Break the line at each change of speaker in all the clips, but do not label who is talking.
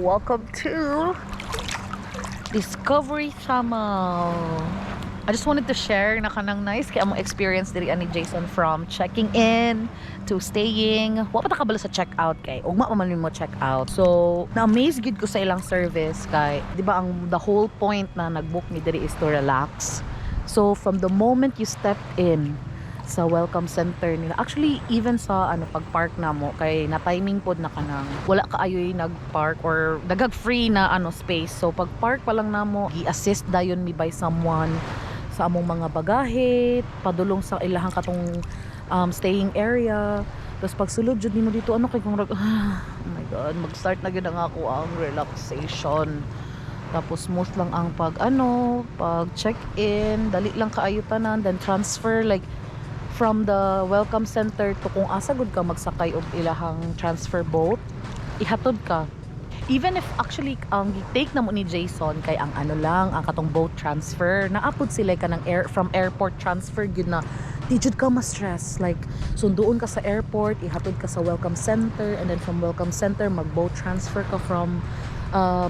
Welcome to Discovery Samal. I just wanted to share na kanang nice kay among experience diri ani Jason, from checking in to staying. Wa pa ta kabalo sa check out kay ugma pa man mo check out. So, na-amaze gid ko sa ilang service kay di ba ang the whole point na nag-book mi diri is to relax. So, from the moment you stepped in sa welcome center nila. Actually, even sa ano, pag-park na mo kay na timing pod na kanang wala kaayoy nag-park or daghag free na ano space. So pag-park pa lang namo, gi-assist dayon mi by someone sa among mga bagahe, padulong sa ilahang katong staying area. Tapos pagsulod jud nimo dito, ano kay kung oh my God, mag-start na gyud ang ako ang relaxation. Tapos smooth lang ang pag ano, pag check-in, dali lang kaayo tanan, then transfer like from the welcome center to kung asa gud ka magsakay og ilahang transfer boat, ihatod ka. Even if actually ang gi-take na mo ni Jason kay ang ano lang, ang katong boat transfer, naapod sila ka ng air from airport transfer gyud na di jud ka ma-stress. Like sunduon ka sa airport, ihatod ka sa welcome center, and then from welcome center mag boat transfer ka from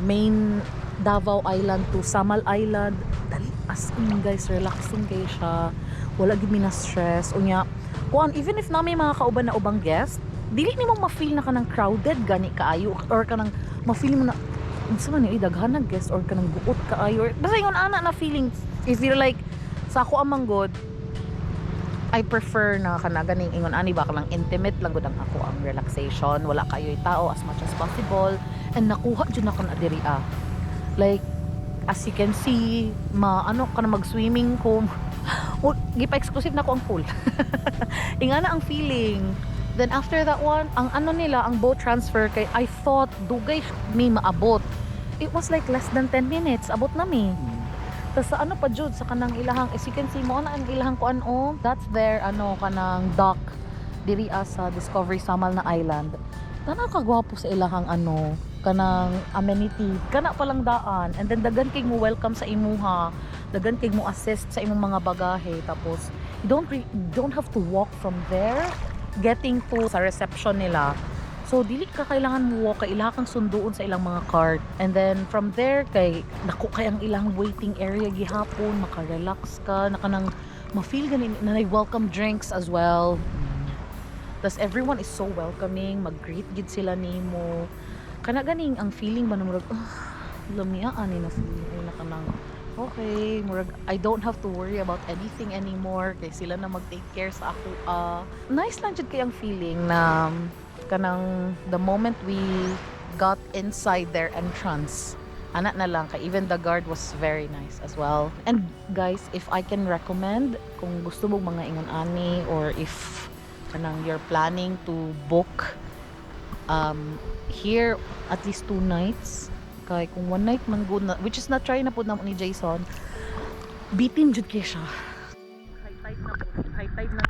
main Davao Island to Samal Island. Dali as in, guys, relaxing kay siya. Wala gid mi na stress. Unya kuan, even if na may mga kauban na ubang guest, dili nimo ma-feel na kanang crowded gani kaayo or kanang ma-feel mo na unsa man ni daghan na guest or kanang guot kaayo or basta ingon ana na feeling. If you're like sa ako amang god, I prefer na kana ganing ingon ani ba, kanang intimate lang gud ang ako ang relaxation, wala kayo'y tao as much as possible, and nakuha jud nako na diri ah. Like as you can see, ma ano ka na mag-swimming ko. Oh, gipa-exclusive na ko ang pool. Ingana ang feeling. Then after that one, ang ano nila, ang boat transfer kay I thought dugay mi maabot. It was like less than 10 minutes, abot na mi. Tas sa ano pa jud, sa kanang ilahang, as you can see mo na ang ilahang kuan oh, that's their ano kanang dock diri ah, sa Discovery Samal na Island. Tanaw kagwapo sa ilahang ano kanang amenity. Kana pa lang daan and then daghan kay mo welcome sa imuha, daghan kay mo assist sa imong mga bagahe, tapos you don't have to walk from there getting to sa reception nila. So dili ka kailangan mo walk kay ilaha kang sunduon sa ilang mga cart. And then from there kay dako kay ang ilang waiting area gihapon, maka-relax ka, na kanang ma-feel gani na nay welcome drinks as well. Tas everyone is so welcoming, mag-greet gid sila nimo. Kana ganing ang feeling ba na murag ah, lamia ani na feeling ay na kanang okay, murag I don't have to worry about anything anymore kay sila na mag-take care sa ako. Ah, nice lang jud kay ang feeling na kanang the moment we got inside their entrance, ana na lang kay even the guard was very nice as well. And guys, if I can recommend, kung gusto mo mga ingon ani or if kanang you're planning to book here at least 2 nights, kay kung one night man good na, which is na try na pud namo ni Jason, bitin jud kay siya. High tide na po, high tide na.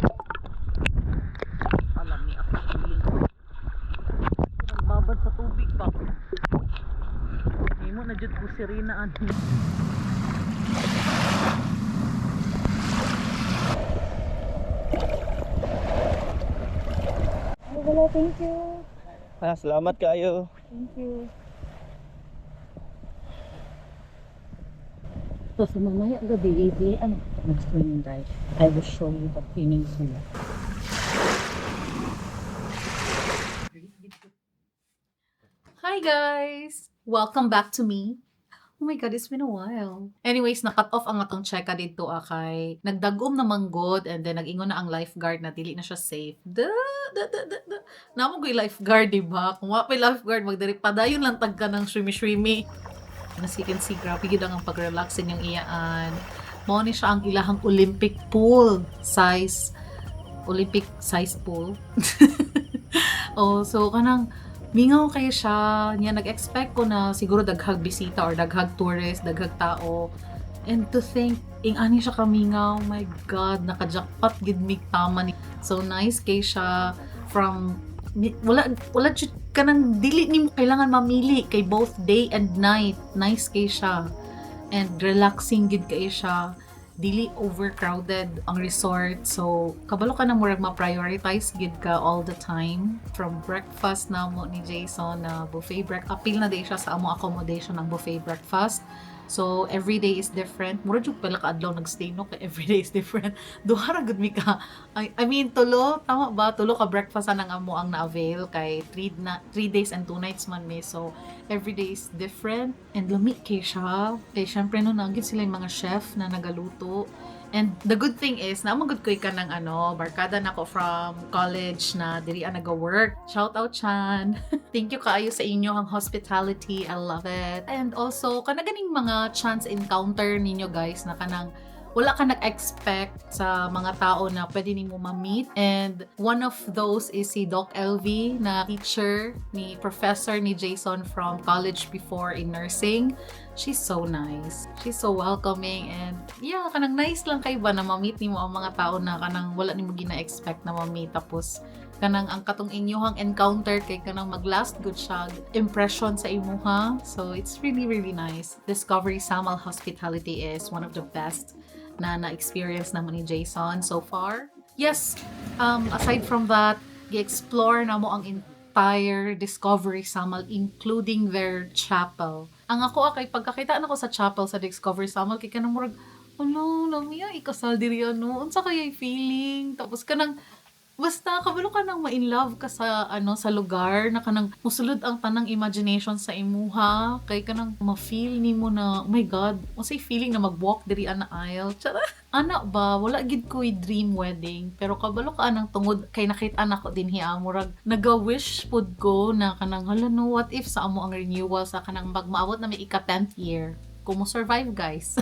Alam ni ako feeling babad sa tubig ba. Himo na jud ko sirena ani. Wala, thank you.
Ah, salamat kayo.
Thank you. So sa mamaya gabi, di ano, mag-swimming dive. I will show you the swimming pool. Hi guys! Welcome back to me. Oh my God, it's been a while. Anyways, na-cut off ang atong cheka dito ah, kay nagdagom na manggod and then nag-ingon na ang lifeguard na dili na siya safe. Da, da, da, da, da. Namo ko'y lifeguard, di ba? Kung wa pa'y lifeguard, magdiri padayon lang tag ka ng swimmy-swimmy. As you can see, grabe gid ang pag-relax inyong iyaan. Mao ni siya ang ilahang Olympic pool size. Olympic size pool. Oh, so kanang mingaw kayo siya. Niya nag-expect ko na siguro daghag bisita or daghag tourist, daghag tao. And to think, ing ani siya kamingaw, my God, naka-jackpot gid mig tama ni. So nice kay siya from wala jud kanang dili nimo kailangan mamili kay both day and night. Nice kay siya. And relaxing gid kay siya. Dili overcrowded ang resort. So, kabalo ka na murag ma-prioritize gid ka all the time. From breakfast namo ni Jason na buffet break, apil na day siya sa amo accommodation ng buffet breakfast. So, every day is different. Mura jud pala ka adlaw nagstay, no, kay every day is different. Duha ra gud mi ka. I mean, tulo, tama ba? Tulo ka breakfast ang amo ang na-avail kay 3 days and 2 nights man mi. So, every day is different and lami kay siya. Kay syempre no, naa gyud sila yung mga chef na nagaluto. And the good thing is, naa man gud ko'y kanang ano, barkada nako from college na diri ang naga-work. Shout out, Chan. Thank you kaayo sa inyo ang hospitality. I love it. And also, kana ganing mga chance encounter ninyo, guys, na kanang wala ka nag-expect sa mga tao na pwede nimo ma-meet. And one of those is si Doc LV na teacher ni professor ni Jason from college before in nursing. She's so nice. She's so welcoming and yeah, kanang nice lang kay ba na ma-meet nimo ang mga tao na kanang wala nimo gina-expect na ma-meet, tapos kanang ang katong inyuhang encounter kay kanang maglast gud siya impression sa imuha. So it's really, really nice. Discovery Samal Hospitality is one of the best na na-experience naman ni Jason so far. Yes, aside from that, gi-explore namo ang entire Discovery Samal, including their chapel. Ang ako kay pagkakita nako sa chapel sa Discovery Samal kay kanang murag, ano, lamiya ikasal diri, ano, unsa kaya feeling? Tapos kanang basta kabalo ka nang ma-in love ka sa ano, sa lugar na kanang musulod ang tanang imagination sa imuha kay kanang ma-feel nimo na, oh my God, unsay feeling na mag-walk diri ana aisle. Charot. Ana ba, wala gid ko'y dream wedding, pero kabalo ka anang tungod kay nakita nako dinhi, murag naga-wish pud ko na kanang, hala no, what if sa amo ang renewal sa kanang maabot na may ika 10th year, kung mo survive, guys,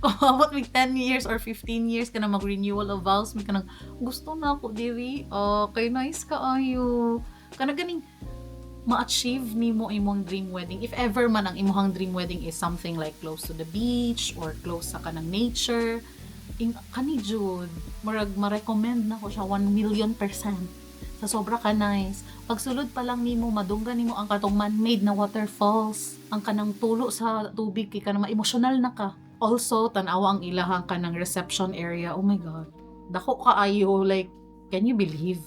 kung maabot may 10 years or 15 years ka na mag-renewal of vows, may kanang gusto na ako diri. Oh, kay nice kaayo. Kana ganing ma-achieve nimo imong dream wedding. If ever man ang imong dream wedding is something like close to the beach or close sa kanang nature, ing kani jud, murag ma-recommend nako siya 1 million percent. Sa sobra ka nice. Pagsulod pa lang nimo, madunggan nimo ang katong man-made na waterfalls. Ang kanang tulo sa tubig kay kanang ma-emotional na ka. Also, tan-awa ang ilahang kanang reception area. Oh my God. Dako kaayo, like, can you believe?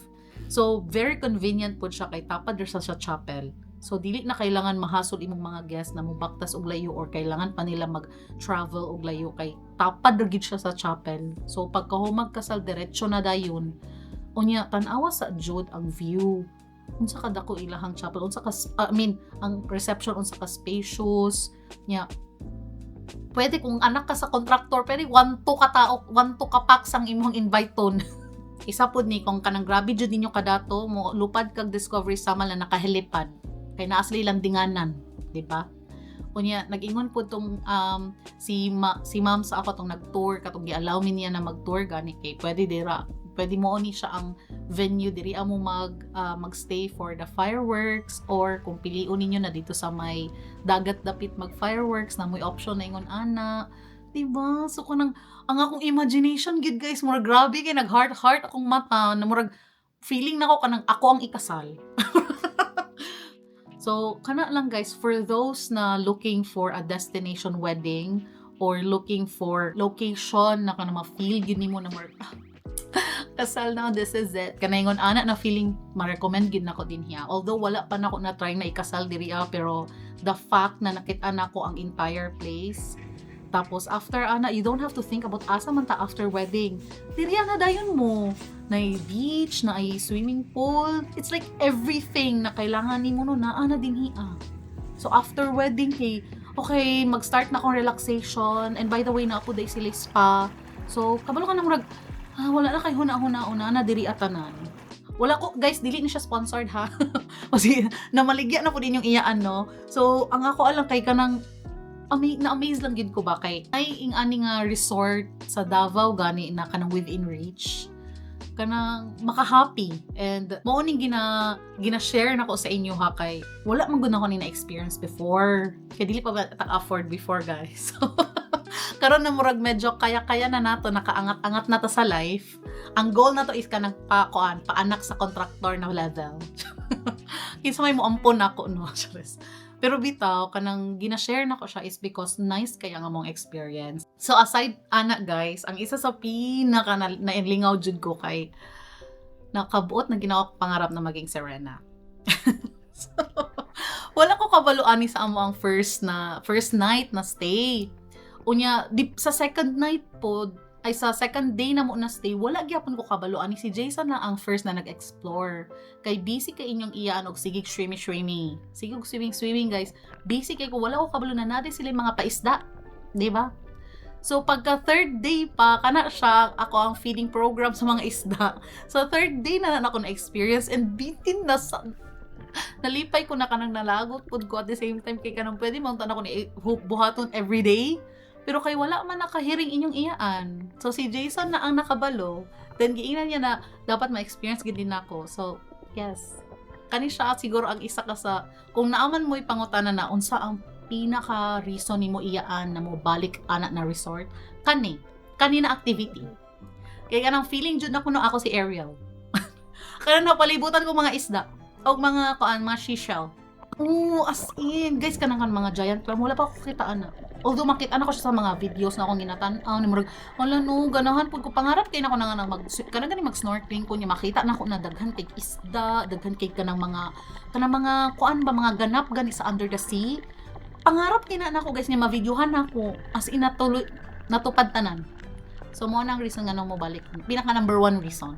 So, very convenient po siya kay tapad ra sa chapel. So, dili na kailangan mahasol imong mga guests na mobaktas og layo or kailangan pa nila mag-travel og layo kay tapad ra gid siya sa chapel. So, pagkahumag kasal, diretso na dayon. Unya, tan-awa sa jud ang view. Unsa ka dako ilahang chapel, unsa ka, I mean, ang reception, unsa ka spacious. Nya, pwede kung anak ka sa contractor, pwede 1-2 ka tao, 1-2 ka pax ang imong invite-on. Isa pod ni kung kanang grabe jud ninyo kadato, mo lupad kag Discovery Samal na nakahelipad. Kay naa sila landinganan, di ba? Unya, nag-ingon po tong si ma'am sa ako tong nag-tour katong gi-allow mi niya na mag-tour gani kay pwede dira, pwede mo ni siya ang venue diri amo mag magstay for the fireworks or kung pilion ninyo na dito sa may dagat dapit mag fireworks na may option na ingon ana, diba? So kanang ang akong imagination gid, guys, murag grabe kay nag heart heart akong mata na murag feeling nako kanang ako ang ikasal. So, kana lang, guys, for those na looking for a destination wedding or looking for location na kanang ma-feel gyud nimo na murag, "Ah, kasal na, this is it." Kanaingon ana na feeling, ma-recommend gid nako din hiya. Although wala pa nako na try na ikasal diri ah, pero the fact na nakita nako ang entire place. Tapos after ana, you don't have to think about asa man ta after wedding. Diri na dayon mo. Na beach, na ay swimming pool. It's like everything na kailangan nimo no naa na dinhi ah. So after wedding kay okay, mag-start na akong relaxation. And by the way, naa po day sila spa. So kabalo ka na murag wala na kay huna-huna na diri atanan. Wala ko, guys, dili ni siya sponsored ha. Kasi namaligya na po din yung iyaan, no. So ang ako alang kay kanang na-amaze lang gid ko ba kay ay ing ani nga resort sa Davao gani na kanang within reach, kanang maka-happy, and mao ning gina-share nako sa inyo ha, kay wala man gud nako ni na-experience before kay dili pa ba ta afford before, guys. So karon na murag medyo kaya-kaya na nato, nakaangat-angat na ta sa life, ang goal nato is kanang pa kuan, paanak sa contractor na level. Kinsa may moampon nako, no? Charis. Pero bitaw, kanang gina-share nako siya is because nice kaya nga among experience. So aside ana, guys, ang isa sa pinaka na, nainlingaw jud ko kay nakabuot na ginawa ko pangarap na maging sirena. So, wala ko kabalo ani sa amo ang first night na stay. Unya di, sa second night po ay sa second day na mo na stay, wala gyapon ko kabalo ani. Si Jason na ang first na nag-explore. Kay busy kay inyong iyaan og sige swimming swimming. Sige og swimming swimming, guys. Busy kay ko, wala ko kabalo na natin sila yung mga paisda. Di ba? So pagka third day pa kana siya ako ang feeding program sa mga isda. So third day na na ako na experience and bitin na sa nalipay ko na kanang nalagot pud ko at the same time kay kanang pwede man ako ni buhaton every day. Pero kay wala man nakahiring inyong iyaan. So si Jason na ang nakabalo, then giingnan niya na dapat ma-experience gid din nako. So yes. Kani siya siguro ang isa ka sa kung naaman mo'y pangutana na unsa ang pinaka reason nimo iyaan na mo balik ana na resort, kani na activity. Kay kanang feeling jud nako no ako si Ariel. Kanang napalibutan ko mga isda og mga kuan, mga seashell. Oo, as in. Guys, kanang kan mga giant clam, wala pa ako kita ana. Although makita na ko siya sa mga videos na akong ginatan-aw ni murag wala no, ganahan pud ko, pangarap kay nako na nga nang mag kanang gani mag snorkeling ko niya makita na ko na daghan kay isda, daghan kay kanang mga kuan ba, mga ganap gani sa under the sea. Pangarap kay na nako, guys, nga ma-videohan nako, as in natuloy natupad tanan. So mo nang reason nga nang mo balik. Pinaka number one reason.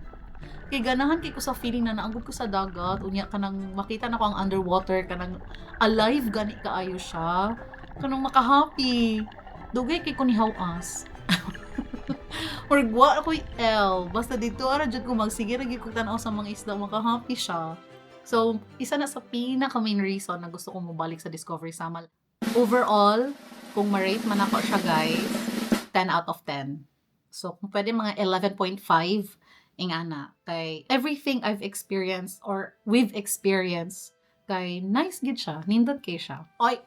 Kay ganahan kay ko sa feeling na naanggod ko sa dagat, unya kanang makita na ko ang underwater, kanang alive gani kaayo siya. Kanang makahappy. Dugay kay ko ni hawas. Or wa ko'y L. Basta dito ara jud ko magsige ra gyud ko tan-aw sa mga isda, makahappy siya. So, isa na sa pinaka main reason na gusto kong mobalik sa Discovery Samal. Overall, kung ma-rate man ako siya, guys, 10 out of 10. So, kung pwede mga 11.5, ingana. Kay everything I've experienced or we've experienced, kay nice gid siya, nindot kay siya. Oy,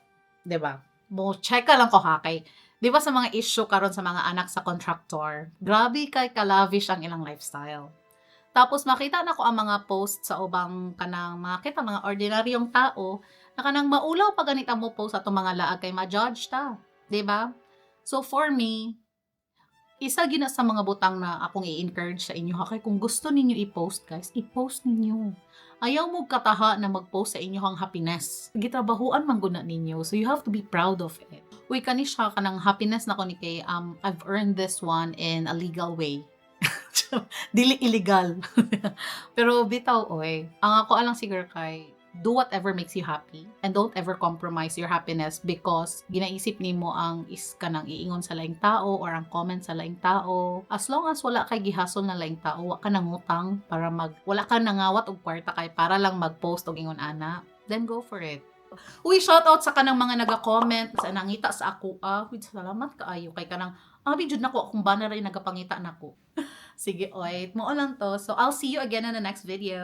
'di ba? Mo check ka lang ko ha kay 'di ba sa mga issue karon sa mga anak sa contractor, grabe kay ka-lavish ang ilang lifestyle. Tapos makita na ko ang mga post sa ubang kanang mga kita mga ordinaryong tao na kanang maulaw pa ganita mo post atong mga laag kay ma-judge ta, 'di ba? So for me, isa gina sa mga butang na akong i-encourage sa inyo ha kay kung gusto ninyo i-post, guys, i-post ninyo. Ayaw mo kataha na mag-post sa inyo ang happiness. Gitrabahuan man gud na ninyo, so you have to be proud of it. Uy, kani siya kanang happiness na ko ni kay I've earned this one in a legal way. Dili illegal. Pero bitaw oy, ang ako alang siguro kay do whatever makes you happy and don't ever compromise your happiness because ginaisip nimo ang is kanang iingon sa laing tao or ang comment sa laing tao. As long as wala kay gihasol na laing tao, wa ka nangutang para mag wala ka nangawat og kwarta kay para lang mag-post og ingon ana, then go for it. Uy, shout out sa kanang mga naga-comment sa nangita sa ako. Ah, uy, salamat kaayo kay kanang abi jud nako akong banner ay nagapangita nako. Sige, oy, mao lang to. So I'll see you again in the next video.